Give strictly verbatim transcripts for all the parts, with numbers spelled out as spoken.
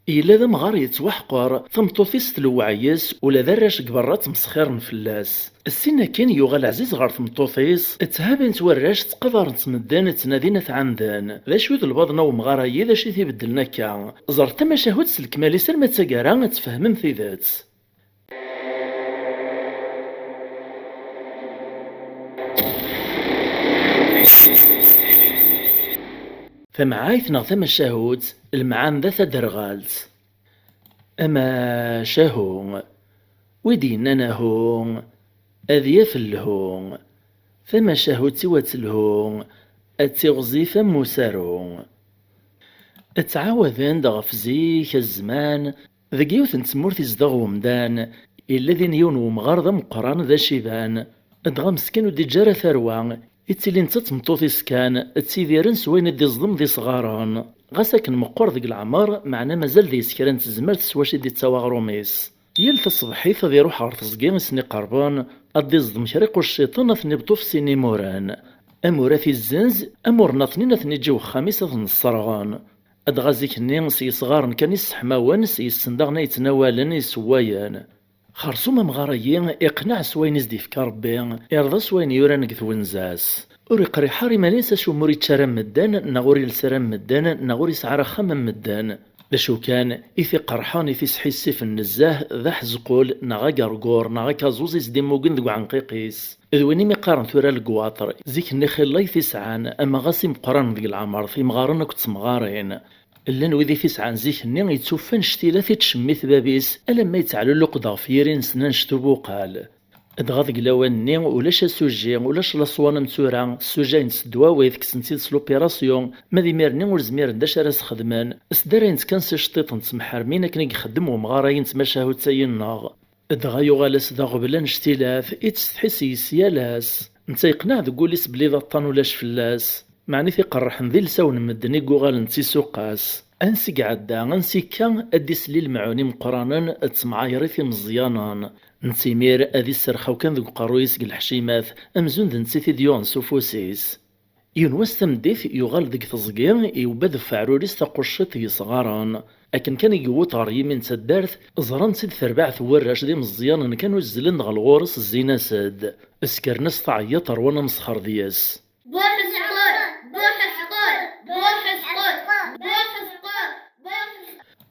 Yella d amɣar yettwaḥqer, tameṭṭut-is tlewweɛ yes, ula d arrac deg berra ttmesxiren fell-as. Ssin akin yuɣal ɛziz ɣer tmeṭṭut-is, tthabin-t warrac, ttqadaren-t medden, ttnadin ad t-ɛanden. D acu i d lbaḍna n umɣar-agi, d acu i t-ibeddlen akka? Ẓret tamacahut s lekmal-is arma d taggara ad tfehmem tidet. Tamɛayt neɣ tamacahut, lemɛanda taderɣalt. Amacahu, wi d-yennan ahu, ad yaf lhu. Tamacahut-iw ad telhu, ad tiɣzif am usaru. Ttɛawaden-d ɣef zik, zzman, deg yiwet n tmurt izdeɣ umdan, yella din yiwen wemɣar d ameqqran d aciban, dɣa meskin ur d-iǧǧa ara tarwa, ittilin d tameṭṭut-is kan, ttidiren s wayen i d-iẓdem d isɣaren. Ɣas akken meqqer deg leɛmer, meɛna mazal deg-s kra n tezmert s wacu i d-ittawi aɣrum-is. Yal taṣebḥit ad iruḥ ɣer teẓgi i sen-iqerben, ad d-iẓdem kra iqucciṭen, ad ten-ibṭu f sin imuren. Amur ad t-izzenz, amur nniḍen ad ten-iǧǧ i wexxam-is ad ten-sserɣen. Dɣa zik-nni s yesɣaren kan i sseḥmawen, s yessen daɣen ay ttnawalen, i ssewwayen. Xersum amɣar-agi iqneɛ s wayen i s-d-ifka Rebbi, irḍa s wayen yuran deg twenza-s. Ur iqriḥ ara iman-is acumi ur ičči ara am medden, neɣ ur iles ara am medden, neɣ ur isɛi ara axxam am medden. D acu kan, i t-iqerḥen, i t-isḥissifen nezzeh, d aḥezqul, neɣ agergur, neɣ akaẓuẓ i s-d-immugen deg uɛenqiq-is. D win imi qqaren tura legwaṭer, zik-nni xilla i t-isɛan, ama ɣas imeqqranen deg leɛmer, timɣarin akked temɣarin. Llan wid i t-isɛan zik-nni, yettufan cctilat i tcemmit bab-is, alamma yettɛelluq-d ɣef yiri-nsen annect ubuqal. Dɣa deg lawan-nni, ulac asuji, ulac laṣwan am tura, ssujayen-tt s ddwawi, kksen-tt-id s l'opération, ma d imir-nni ur zmiren d acu ara s-xedmen, sdarayen-tt kan s iceṭṭiṭen ttemḥermin akken i ixeddem wemɣar-ayi n tmacahut-ayi-nneɣ. Dɣa yuɣal-as d aɣbel annect-ilat, ittsetḥi yes-s yal ass. Netta yeqneɛ deg wul-is belli d aṭṭan ulac fell-as. Meɛna i t-iqerrḥen d ilsawen n medden i yuɣalen d tisuqas. Ansi iɛedda, ansi ikka, ad d-isel i lemɛun imeqqranen, d temɛayrit imeẓyanen. Netta imir ad isserxaw kan deg uqerruy-is deg leḥcimat, amzun d netta i t-id-yuɣen s ufus-is. Yiwen wass tameddit, yuɣal deg teẓgi, yewwa-d ɣef uɛrur-is taqucciṭ yesɣaren. Akken kan i yewweḍ ɣer yimi n taddart, ẓran-tt-id terbaɛt n warrac d imeẓyanen kan uzzlen-d ɣer ɣur-s, zzin-as-d. Skren-as taɛeyyaṭ, rwan amesxer deg-s. Buḥezqul! Buḥezqul! Buḥezqul! Buḥezqul!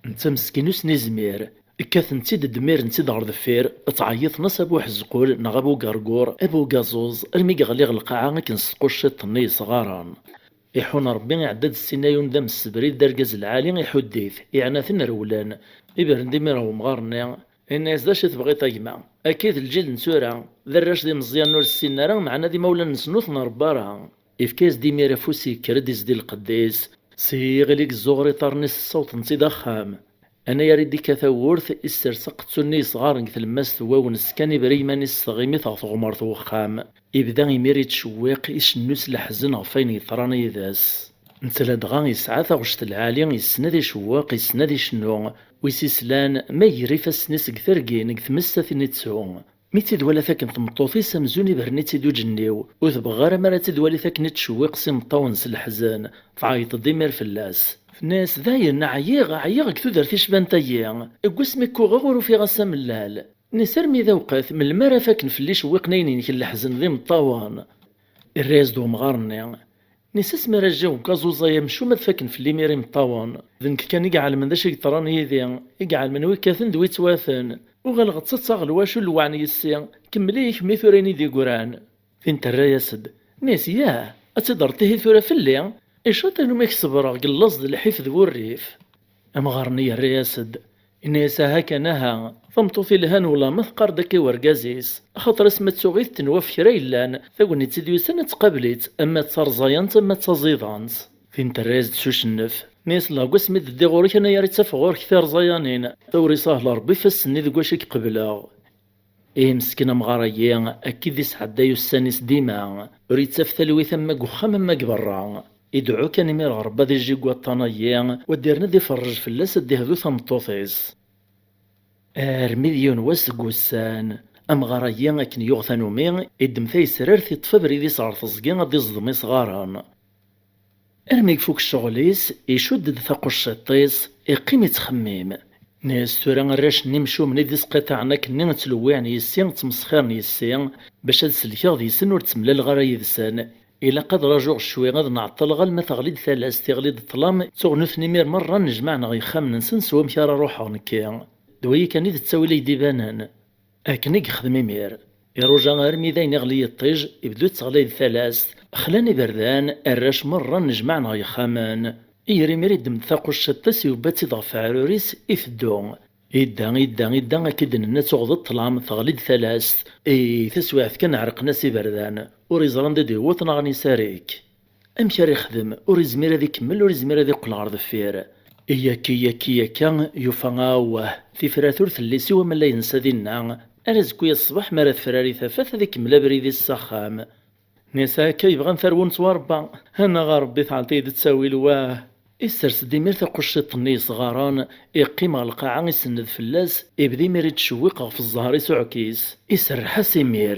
Netta meskin ur s-nizmir. Kkaten-tt-id, dmiren-tt-id ɣer deffir, ttɛeyyiḍen-as a Buḥezqul neɣ a Bugergur, a Bugaẓuẓ, armi yeɣli ɣer lqaɛa akken s tqucciḍt-nni yesɣaren. Iḥun Ṛebbi, iɛedda-d ssinna yiwen d amsebrid d argaz lɛali, iḥudd-it, iɛna-ten rewlen. Ibren-d imir ɣer wemɣar-nni, inna-yas: "D acu i tebɣiḍ a gma? Akka i d lǧil n tura, d arrac d imeẓyanen ur ssinen ara, meɛna d imawlan-nsen ur ten-nṛebba ara." Ifka-yas-d imir afus, yekker-d izdi lqedd-is, s yiɣil i yezzuɣer iṭarren-is ssawḍen-tt-id axxam. Anayer i d-ikka tawwurt, issers aqettu-nni yesɣaren deg tlemmast n wawnes kan, ibra iman-is s tɣimit ɣer teɣmert n wexxam. Ibda imir ittcewwiq, icennu s leḥzen ɣef wayen yeḍran yid-s. Netta ladɣa yesɛa taɣect lɛali, yessen ad icewweq, yessen ad icennu. Wi s-islan, ma ger ifassen-is deg tergin, deg tmest ad ten-ittu. Mi tt-id-walat akken tmeṭṭut-is, amzun ibren-itt-id uǧenniw, ur tebɣi ara mi ara tt-id-walit akken i ttcewwiq s imeṭṭawen s leḥzen, tɛeyyeḍ-d imir fell-as. Tenna-yas: "Dayen, ɛyiɣ, ɛyiɣ deg tudert icban-agi. Deg wasmi kkuɣeɣ ur ufiɣ ass amellal. Nnes armi d awqat, melmi ara faken fell-i icewwiqen ayen-inek n leḥzen d imeṭṭawen?" Irra-yas-d wemɣar-nni: "Nnes asmi ara jjiɣ deg ukaẓuẓ-a amcum ad faken fell-i imir imeṭṭawen. D nekk kan i iɛelmen d acu i yeḍran yid-i, i iɛelmen wi kkaten d wi ttwaten. Uɣaleɣ ttaḍsaɣ lwacu lwaɛn yessi, kemmel-iyi kemm i tura ayen i d-yeggran." Tin terra-yas-d: "Nnes, yah, ad tt-id-terreḍ ihi tura fell-i? Icaṭ almi i k-ṣebreɣ deg llaẓ d lḥif d wurrif." Amɣar-nni yerra-yas-d, inna-yas: "Aha kan, aha, tameṭṭut ilhan ula ma teqqar-d akka i wergaz-is, axaṭer asma d tuɣit tenwa ɣef kra yellan, tagnit i d-yusan ad tqabel-itt, ama d tarẓayant, ama d taẓidant." Tin terra-yas-d s ucennef, tenna-yas: "Llah, deg wasmi d-ddiɣ ɣur-k, anayer i ttafeɣ ɣur-k tirẓayanin, tura isahel Ṛebbi ifassen-nni deg wacu i k-qebleɣ." Ihi meskin amɣar-agi, akka i d-isɛedday ussan-is dima, ur yettaf talwit ama deg uxxam ama deg berra. Ideɛɛu kan imir ɣer Ṛebbi ad ijji deg waṭṭan-agi, u ad d-irren ad iferrej fell-as, ad d-ihdu tameṭṭut-is. Armi d yiwen wass deg wussan, amɣar-agi akken yuɣ tanumi, iddem tayesrart, iṭṭef abrid-is ɣer teẓgi ad d-iẓdem isɣaren. Armi yefuk ccɣel-is, icudd-d taqucciṭ-is, iqqim ittxemmim. Nni-as tura arrac-nni imcumen i d-isqiṭaɛen akkenni ttlewwiɛen yessi, ttmesxiren yessi, bac ad selkeɣ deg-sen ur ttemlaleɣ ara yid-sen. Ilaq ad rajuɣ cwi, ad nɛeṭṭel ɣalma teɣli-d talast, iɣli-d ṭṭlam, tuɣ nutni imir merra nnejmaɛen ɣer yexxamen-nsen s wamek ara ruḥeɣ nekki. D wayi kan i d ttawil ay d-ibanen. Akken i yexdem imir. Iruja armi d ayen iɣli yiṭij, ibdu tteɣlay-d talast, xlan iberdan, arrac merra nnejmaɛen ɣer yexxamen. Iyir imir iddem-d taqucciṭ-is, yubba-tt-id ɣef uɛrur-is, iteddu. Idda, idda, idda, akka i d-nenna tuɣeḍ ṭṭlam, teɣli-d talast. I taswiɛt kan ɛerqen-as iberdan, ur iẓri anda d-yewweḍ neɣ ad isarik. Amek ara ixdem? Ur izmir ad ikemmel, ur izmir ad iqqel ɣer deffir. Iyakka, iyakka, iyakka, yufa awah, tifrat ur telli siwa ma la yensa dinna. Ar azekka-ya ṣṣbeḥ mi ara tefrari tafat ad ikemmel abrid-is s axxam. Nni-as akka yebɣan tarwent wa Rebba, anaɣ a Rebbi tɛelleḍ-iyi-d ttawil wah. Isers-d imir taqucciṭ-nni yesɣaren, iqqim ɣer lqaɛa isenned fell-as, ibda imir ittcewwiq ɣef zzher-is uɛkis. Iserreḥ-as imir.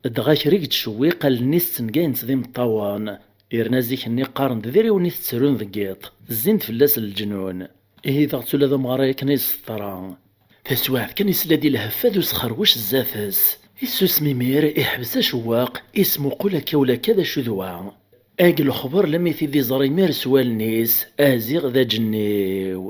Dɣa kra i yettcewwiq, allen-is ttengayent d imeṭṭawen. Yerna zik-nni qqaren-d d iriwen i tettrun deg yiḍ, zzin-d fell-as leǧnun. Ihi daɣ ula d amɣar-a akken i yesseṭra. Taswiɛt kan isla-d i lheffa d usxerwec zdat-s. Issusem imir, iḥbes acewwaq, ismuqul akka ula akka d acu d wa. Ag lexber lammi t-id-iẓra imir s wallen-is, a ziɣ d aǧenniw.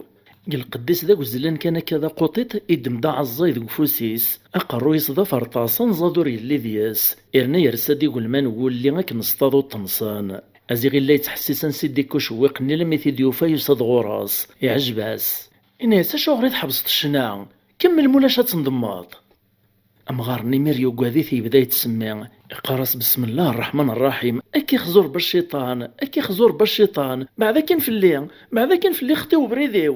Deg lqedd-is d agezlan kan akka d aquṭiṭ, iddem-d aɛeẓẓay deg ufus-is. Aqerruy-is d aferṭas, anẓad ur yelli deg-s. Irna yersa-d igelman n wulli akken s taḍuṭ-nsen. Aziɣ illa yettḥessis ansi d-ikka ucewwiq-nni lammi t-id-yufa yusa-d ɣur-s. Iɛjeb-as. Ini-as acuɣer i tḥebseḍ ccna? Kemmel mulac ad tendemmeḍ. Amɣar-nni imir yugad-it yebda yettsemmi, iqqar-as: "Besmellah rreḥman rraḥim, ad k-ixzu Rebbi cciṭan, ad k-ixzu Rebbi cciṭan, beɛd akin fell-i, beɛd akin fell-i xeṭṭi ubrid-iw."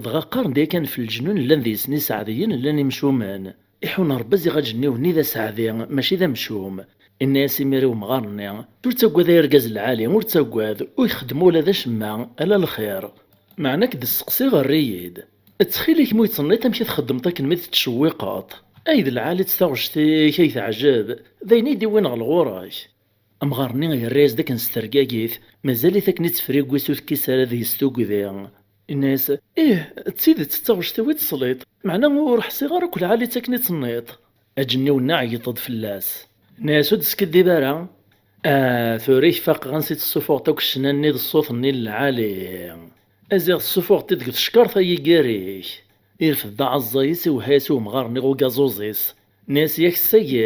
Dɣa qqaren-d yakan f leǧnun llan deg-sen iseɛdiyen, llan imcumen. Iḥun Rebbi ziɣ aǧenniw-nni d aseɛdi, mačči d amcum. Inna-yas imir i umɣar-nni: "Ur ttaggad ay argaz lɛali, ur ttaggad, ur ixeddem ula d acemma, ala lxir. Meɛna ad k-d-sseqsiɣ, err-iyi-d. Ttxil-k, ma ur yi-d-tenniḍ amek i txeddmeḍ akken mi tettcewwiqeḍ? Ay d lɛali-tt taɣect-ik, ay teɛjeb, d ayen i yi-d-iwwin ɣer ɣur-k." Amɣar-nni yerra-yas-d akken s tergagit, mazal-it akken ittefrigu-s ur tekkis ara deg-s tugdi. Inna-yas: "Ih, d tidet d taɣect-iw i tesliḍ, meɛna ur ḥṣiɣ ara akk lɛali-tt akken i d-tenniḍ." Aǧenniw-nni ɛeyyeḍ-d fell-as. Inna-yas: "Ur d-skiddib ara. Ah, tura i k-faqeɣ ansi tessufuɣeḍ akk ccna-nni d ṣṣut-nni n lɛali. Aziɣ tessufuɣeḍ-t-id deg teckerṭ-agi gar-ik." Irfed-d aɛeẓẓay-is, iwehha-yas i umɣar-nni ugaẓuẓ-is. Inna-yas: "Yak ssagi."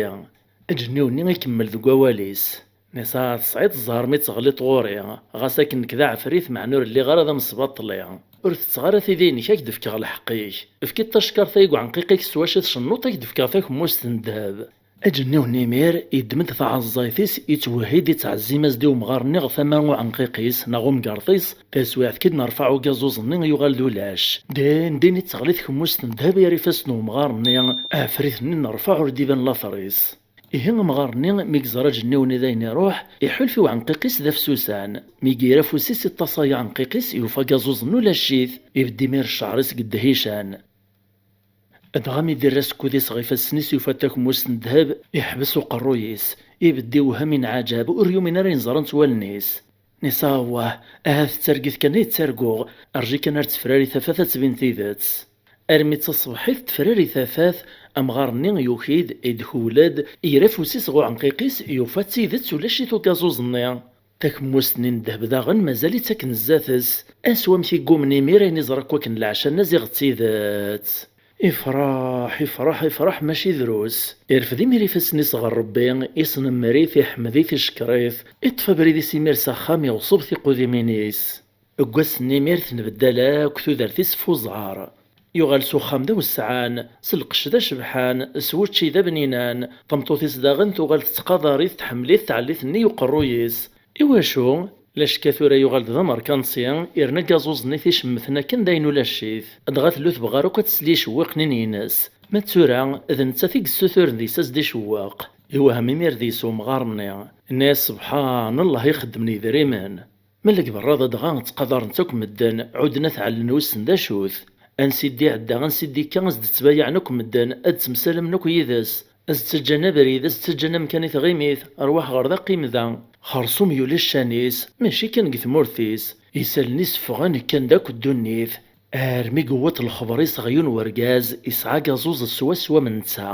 Aǧenniw-nni ikemmel deg wawal-is. Inna-yas: "Ah, tesɛiḍ zzher mi d-teɣliḍ ɣur-i, ɣas akken nekk d aɛefrit, meɛna ur lliɣ ara d amesbaṭli. Ur tetteɣ ara tidi-inek, ad k-d-fkeɣ lḥeqq-ik. Efk-id tacekkaṛt-a i uɛenqiq-ik s wacu tcennuḍ, ad k-d-fkeɣ takemmust n ddheb." Aǧenniw-nni imir yeddem-d taɛeẓẓayt-is, yettwehhi-d, yettɛezzim-as-d i umɣar-nni ɣer tama n uɛenqiq-is neɣ umgerṭ-is, taswiɛt kan nerfeɛ ugaẓuẓ-nni yuɣal d ulac. Din din i d-teɣli tkemmust n ddheb gar ifassen n umɣar-nni, aɛefrit-nni nerfeɛ ur d-iban later-is. Ihi amɣar-nni mi yeẓra aǧenniw-nni d ayen iruḥ, iḥulfa i uɛenqiq-is d afsusan. Mi ira afus-is iṭṭasay aɛenqiq-is, yufa agaẓuẓ-nni ulac-it, ibedd imir ccɛer-is deg ddhican. Dɣa mi d-irra asekkud-is ɣer ifassen-is, yufa takemmust n ddheb, iḥbes uqerruy-is, ibedd iwhem inɛaǧab, ur yumin ara ayen ẓrant wallen-is. Inna-yas: "Awah, ahat d targit kan ay ttarguɣ, rǧi kan ar tefrari tafat ad tbin tidet." Armi d taṣebḥit tefrari tafat, amɣar-nni yuki-d, idkewwel-d, yerra afus-is ɣer uɛenqiq-is, yufa d tidet ulac-it ugaẓuẓ-nni. Takemmust-nni n ddheb daɣen mazal-itt akken zdat-s. Ass wamek i yeggumen imir ayen iẓra akk akken leɛca-nni ziɣ d tidet. Ifraḥ, ifraḥ, ifraḥ, mačči drus. Irfed imir ifassen-is ɣer Rebbi, isnemmer-it, iḥmed-it, icekkeṛ-it. Iṭṭef abrid-is imir s axxam, iɣṣeb tiqudimin-is. Deg wass-nni imir tenbeddal akk tudert-is f uẓar. Yuɣal s uxxam d awesɛan, s lqecc d acebḥan, s wučči d abninan. Tameṭṭut-is daɣen tuɣal tettqadar-it, tḥemmel-it, tɛelli-t nnig uqerruy-is. Iwacu? Lacekka tura yuɣal-d d amerkanti, yerna agaẓuẓ-nni t-icemmten akken d ayen ulac-it. Dɣa tellu tebɣa ara akk ad tesli i icewwiqen-ines. Ma d tura, d nettat i yessuturen deg-s ad s-d-icewweq. Iwhem imir deg-s umɣar-nni. Inna-yas: "Sebḥan Allah, ixeddmen yedrimen." Ma deg berra da dɣa ttqadaren-tt akk medden, ɛudden ad t-ɛellen wissen d acu-t. Ansi d-iɛedda, ansi d-ikka, ad s-d-ttbayaɛen akk medden, ad ttemsalamen akk yid-s. Ad s-ttaǧǧan abrid, ad s-ttaǧǧan amkan i tɣimit, rwaḥ ɣer da, qqim da. Xersum yuli ccan-is, mačči kan deg tmurt-is, isallen-is ffɣen kkan-d akk ddunit, armi yewweḍ lexber-is ɣer yiwen wergaz yesɛa agaẓuẓ swaswa am netta.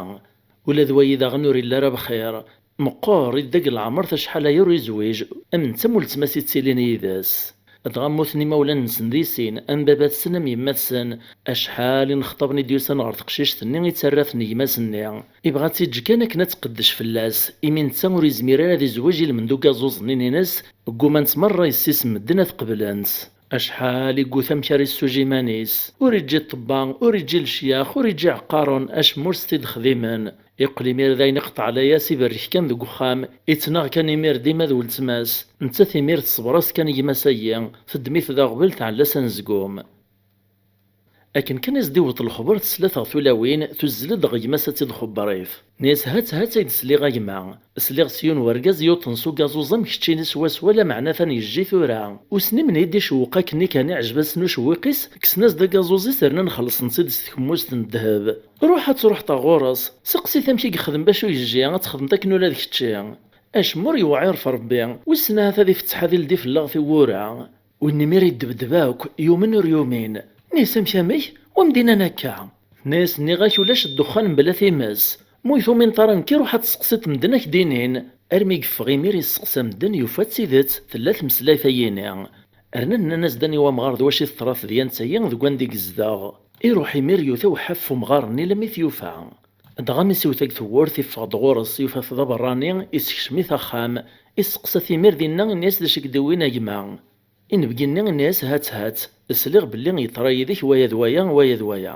Ula d wayi daɣen ur illi ara bxir, meqqer, idda deg leɛmer acḥal aya ur yezwiǧ, am netta am weltma-s ittilin yid-s. Dɣa mmuten imawlan-nsen di sin, am baba-tsen am yemma-tsen, acḥal inexṭaben i d-yusan ɣer teqcict-nni i ttarra-ten gma-s-nni. Ibɣa ad tt-iǧǧ kan akken ad tqeddec fell-as, imi netta ur yezmir ara ad izweǧ i lmend ugaẓuẓ-nni-ines, ggumant merra yessi-s medden ad qeblen-tt. Acḥal i yewwet amek ara yessuj iman-is, ur iǧǧi ṭṭebba, ur iǧǧi lecyax, ur iǧǧi iɛeqqaren, acemma ur s-t-id-xdimen. Iqqel imir d ayen iqeṭɛen layas, iberrek kan deg uxxam, ittnaɣ kan imir dima d weltma-s, nettat imir teṣber-as kan i gma-s-agi, teddem-it d aɣbel tɛella-s anezgum. Akken kan i s-d-iwweḍ lexber tesla-t ɣer tulawin, tuzzel-d ɣer gma-s ad tt-id-xebber-it. Nni-as: "Hat, hat ay d-sliɣ a gma, sliɣ s yiwen wergaz yuṭen s ugaẓuẓ am keččini swaswa, lameɛna atan yejji tura. Wissen i men i d-icewweq akken i kan iɛjeb-asen ucewwiq-is, kksen-as-d agaẓuẓ-is rnan xellṣen-tt-id s tkemmust n ddheb. Ruḥ ad truḥeḍ ɣur-s, seqsi-t amek i yexdem bacu yejji, ad txedmeḍ akken ula d kečči. Acemma ur yewɛir ɣef Rebbi, wissen ahat ad ifetteḥ ad ildi fell-aɣ tiwwura." Win imir iddebdeb akk, yumen ur yumin. Nni-as: "Amek amek? Wa m-d-innan akka?" Nni-as: "Nniɣ-ak ulac ddexxan mebla times. Ma ur tumineḍ ara nekk, ruḥ ad testeqsiḍ medden ad k-d-inin." Armi yeffeɣ imir yesteqsa medden, yufa d tidet, tella tmeslayt-ayini. Rnan nnan-as-d aniwa amɣar d wacu i teḍra tedyant-agi deg wanda i yezdeɣ. Iruḥ imir yuta uḥaf f umɣar-nni lammi t-yufa. Dɣa mi s-iwta deg tewwurt, iffeɣ-d ɣur-s, yufa-t d aberrani, isekcem-it axxam, isteqsa-t imir dinna, inna-as: "D acu i k-d-iwwin a gma?" Inebgi-nni inna-as: "Hat, hat, sliɣ belli yeḍra yid-k waya d waya, waya d waya.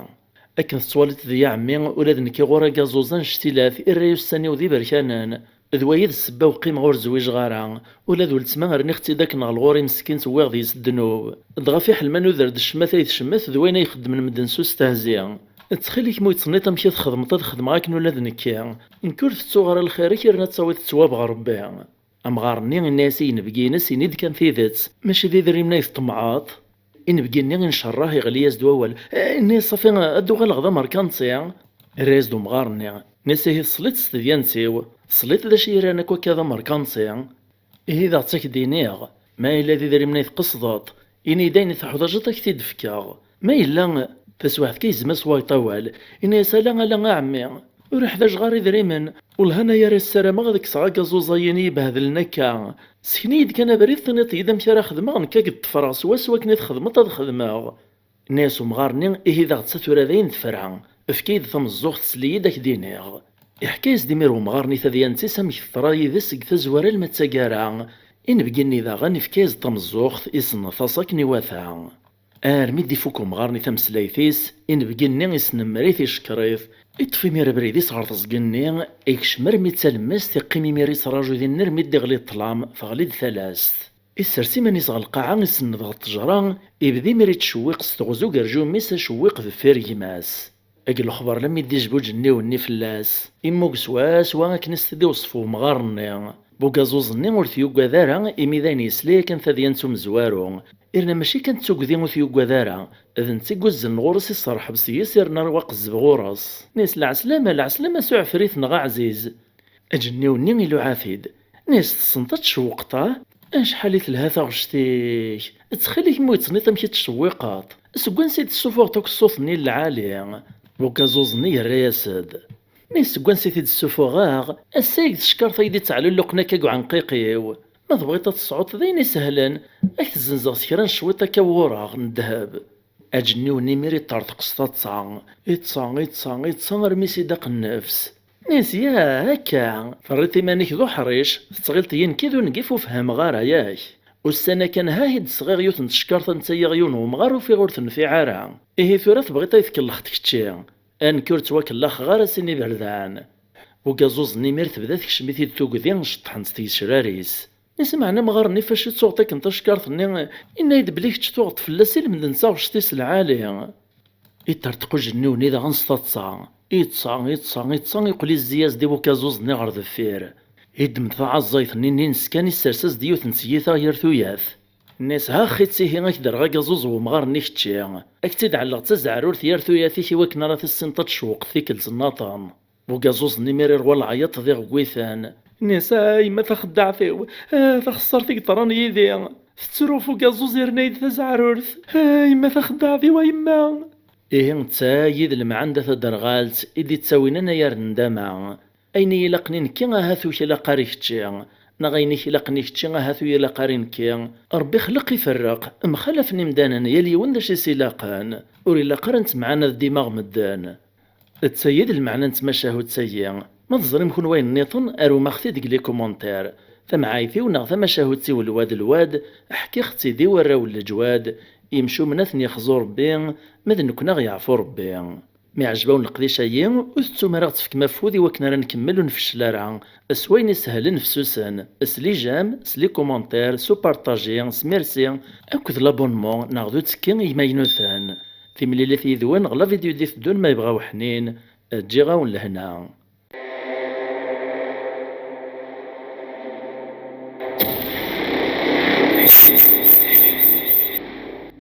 Akken tettwaliḍ di ɛemmi, ula d nekki ɣur-i agaẓuẓ annect-ilat, irra-y ussan-iw d iberkanen. D wayi d ssebba-w qqimeɣ ur zwiǧeɣ ara. Ula d weltma rniɣ-tt-id akken ɣer lɣur-i meskint, wwiɣ deg-s ddnub. Dɣa fiḥel ma nuder-d ccemmat ay tcemmet d wayen ay xeddmen medden s ustehzi. Ttxil-k, ma ur yettnniḍ amek i txedmeḍ, ad xedmeɣ akken ula d nekki. Nekk ur tettuɣ ara lxir-ik, irna ad tawiḍ ttwab ɣer Rebbi." Amɣar-nni inna-yas i yinebgi-ines: "Ini-d kan tidet, mačči d idrimen ay tṭemɛeḍ?" Inebgi-nni incerreḥ, iɣli-yas-d wawal, inna-yas: "Ṣafi, ad d-uɣaleɣ d amerkanti." Irra-yas-d umɣar-nni, inna-yas: "Ihi tesliḍ s tedyant-iw? Tesliḍ d acu i yi-rran akk akka d amerkanti?" "Ihi daɣ ad k-d-iniɣ, ma yella d idrimen ay tqesdeḍ, ini-d ayen i teḥwaǧeḍ ad k-t-id-fkeɣ. Ma yella," taswiɛt kan yezmer-as wayeṭ awal, inna-yas: "Ala, ala a ɛemmi, ur ḥwaǧeɣ ara idrimen. Wellah anayer i ssarameɣ ad kkseɣ agaẓuẓ-ayi i ibehdlen akka. Sken-iyi-d kan abrid, tiniḍ-iyi-d amek ara xedmeɣ, nekk ad k-ḍefreɣ swaswa akken i txedmeḍ ad xedmeɣ." Inna-yas umɣar-nni: "Ihi daɣ d ta tura dayen tefra. Efk-iyi-d tameẓẓuɣt, sel-iyi-d ad k-d-iniɣ." Iḥka-yas-d imir umɣar-nni tadyant-is amek teḍra yid-s seg tazwara alma d taggara. Inebgi-nni daɣen ifka-yas-d tameẓẓuɣt, isenneḍ-as akken iwata. Armi d-ifuk umɣar-nni tameslayt-is, inebgi-nni isnemmer-it, icekkeṛ-it, iṭṭef imir abrid-is ɣer teẓgi-nni, ikcem armi d talemmast, iqqim imir ittraǧu dinna armi d-iɣli ṭṭlam, teɣli-d talast. Isers iman-is ɣer lqaɛa, isenned ɣer ttejra, ibda imir ittcewwiq s teɣzi ugerjum-is, acewwiq deffir gma-s. Deg lexber lammi d-ijba uǧenniw-nni fell-as, immug swaswa akken i s-t-id-iweṣṣef umɣar-nni. Bugaẓuẓ-nni ur t-yuggad ara, imi d ayen yesla yakan tadyant umezwaru. Irna mačči kan d tugdi ur t-yuggad ara, d netta i yuzzen ɣur-s, iṣerḥeb seg-s, irna rwa qezzeb ɣur-s. Inna-yas: "Lɛeslama, lɛeslama s uɛefrit-nneɣ aɛziz." Aǧenniw-nni iluɛa-t-id. Inna-yas: "Tessneḍ ad tcewwqeḍ, ah? Acḥal i telha taɣect-ik! Ttxil-k, ma ur yettnniḍ amek i tettcewwiqeḍ. Seg wansi i d-tessufuɣeḍ akk ṣṣut-nni n lɛali?" Bugaẓuẓ-nni yerra-yas-d. Inna-yas: "Seg wansi i t-id-ssufuɣeɣ? Ass-a i d teckerṭ ay d-ittɛelluqen akka deg uɛenqiq-iw. Ma tebɣiḍ ad tesɛuḍ d ayen isehlen, ad k-t-zzenzeɣ s kra n cwiṭ akka wureɣ n ddheb." Aǧenniw-nni imir iṭṭerḍeq s taḍsa, iṭṭsa, iṭṭsa, iṭṭsa armi s-idaq nnefs. Inna-yas: "Yah, akka! Terriḍ iman-ik d uḥric, tettɣileḍ-iyi nekki d ungif ur fhimeɣ ara, yak? Ussan-a kan ha i d-sɣiɣ yiwet n tcekkart am tayi ɣer yiwen wemɣar, ufiɣ ur tenfiɛ ara. Ihi tura tebɣiḍ ad yi-tkellext kečči? A nekk ur ttwakellaxeɣ ara sin iberdan." Bugaẓuẓ-nni imir tebda tekcem-it-id tugdi, ceṭṭḥent tgecrar-is. Inna-yas: "Meɛna amɣar-nni facu tuɣeḍ akken tacekkart-nni, inna-yi-d belli kečč tuɣeḍ fell-as i lmend n taɣect-is lɛali." Iṭerṭeq ujenniw-nni daɣen s taḍsa. Iṭṭsa, iṭṭsa, iṭṭsa, iqqel izzi-yas-d i bugaẓuẓ-nni ɣer deffir. Iddem-d taɛeẓẓayt-nni n ineskan, issers-as-d yiwet n tyita gar tuyat. Inna-yas: "Ax, ittihi ak-d-rreɣ agaẓuẓ n wemɣar-nni kečči. Ad k-tt-id-ɛelleɣ d tazeɛrurt gar tuyat-ik i wakken ara tissineḍ ad tcewwqeḍ tikkelt nnaṭen." Bugaẓuẓ-nni imir irwa lɛeyyeṭ d iɣewwiten. Nisa, a yemma taxeddaɛt-iw, ah, taxeṣṣart i yeḍran yid-i. Tettru f ugaẓuẓ yerna-yi-d tazeɛrurt. Ah, a yemma taxeddaɛt-iw, a yemma. Ihi d tayi d lemɛanda taderɣalt i d-ittawin anayar n ndama. Ayen i yi-ilaqen i nekki ahat ur k-ilaq ara i kečči, neɣ ayen i k-ilaqen i kečči ahat ur yi-ilaq ara i nekki. Ṛebbi ixleq iferreq, mxalafen imdanen, yal yiwen d acu i s-ilaqen. Ur ilaq ara nettemɛanad dima ɣ medden. D tayi d lmeɛna n tmacahut-agi. Ma teẓrim kunwi ayen nniḍen, arum-aɣ-t-id deg les commentaires. Tamɛayt-iw neɣ tamacahut-iw lwad lwad, ḥkiɣ-tt-id i warraw n leǧwad, imcumen ad ten-yexzu Ṛebbi, ma d nekkni ad ɣ-yeɛfu Ṛebbi. Mi iɛjeb-awen leqdic-agi, ur tettum ara ad ɣ-tefkem afud i wakken ara nkemmel ur nfeccel ara. S wayen isehlen fessusen, s les j'aime, s les commentaires, s upartaji, s merci, akked l'abonnement neɣ d uttekki i yimaynuten. Timlilit yid-wen ɣer la vidéo i d-iteddun ma yebɣa uḥnin, ǧǧiɣ-awen lehna.